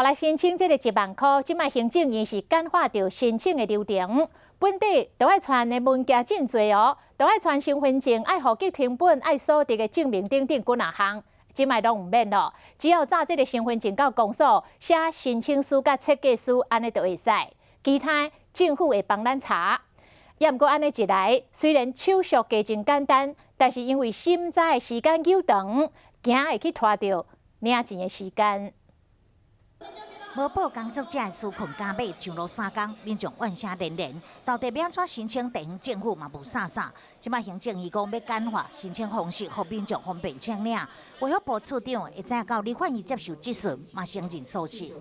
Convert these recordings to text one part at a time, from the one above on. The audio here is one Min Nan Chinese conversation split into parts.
來申請這个一萬箍，這擺行政院是簡化著申請的流程。本底都愛傳的文件真濟哦，都愛傳身份證、愛戶籍謄本、愛所得的證明等等幾若項，這擺攏毋免咯。只要紮這个身份證到公所，寫申請書佮切結書，按呢就會使。其他政府會幫咱查。也毋過按呢一來，雖然手續過程簡單，但是因為審查的時間久長，驚會去拖著領錢的時間。無保工作者的紓困加碼上路3工，民眾怨聲連連。到底欲按怎申請，地方政府嘛霧煞煞。這擺行政院講欲簡化申請方式，予民眾方便請領。衛福部處長會知影到立法院接受質詢，嘛承認疏失。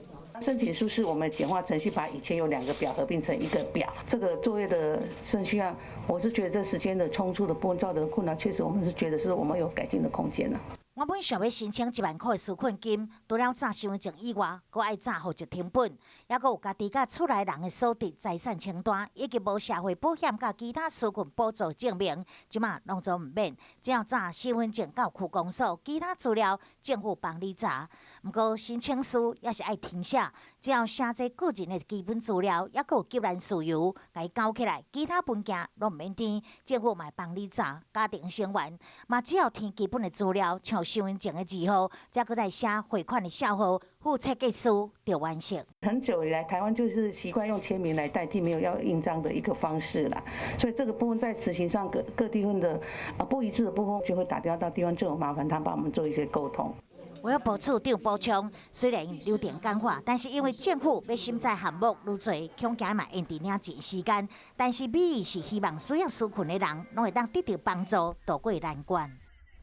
申請書是我們簡化程序，把以前有兩個表合併成一個表。這個作業的順序啊，我是覺得這時間的衝突的部分造成困難，確實我們是覺得是我們有改進的空間啦。原本想欲申請1萬箍的紓困金，除了紮身份證以外，閣愛紮戶籍謄本，猶閣有家己佮厝內人的所得財產清單，以及無社會保險佮其他紓困補助證明，這馬攏總毋免，只要紮身份證到區公所，其他資料政府幫你查。毋過申請書也是愛填寫，只要寫這個人的基本資料，猶閣有急難事由，共伊交起來，其他文件攏毋免填，政府嘛會幫你查。家庭成員嘛，只要填基本的資料，像身份證的字號，再閣再寫匯款的帳號，附切結書就完成。很久以來，台灣就是習慣用簽名來代替，沒有要印章的一個方式啦。所以這個部分在執行上各各地方的不一致的部分，就會打電話到地方政府，麻煩他幫我們做一些溝通。衛福部處長補充，雖然流程簡化，但是因為政府欲審查項目愈濟，恐驚嘛延遲領錢時間。但是美意是希望需要紓困的人，攏會當得著幫助，渡過難關。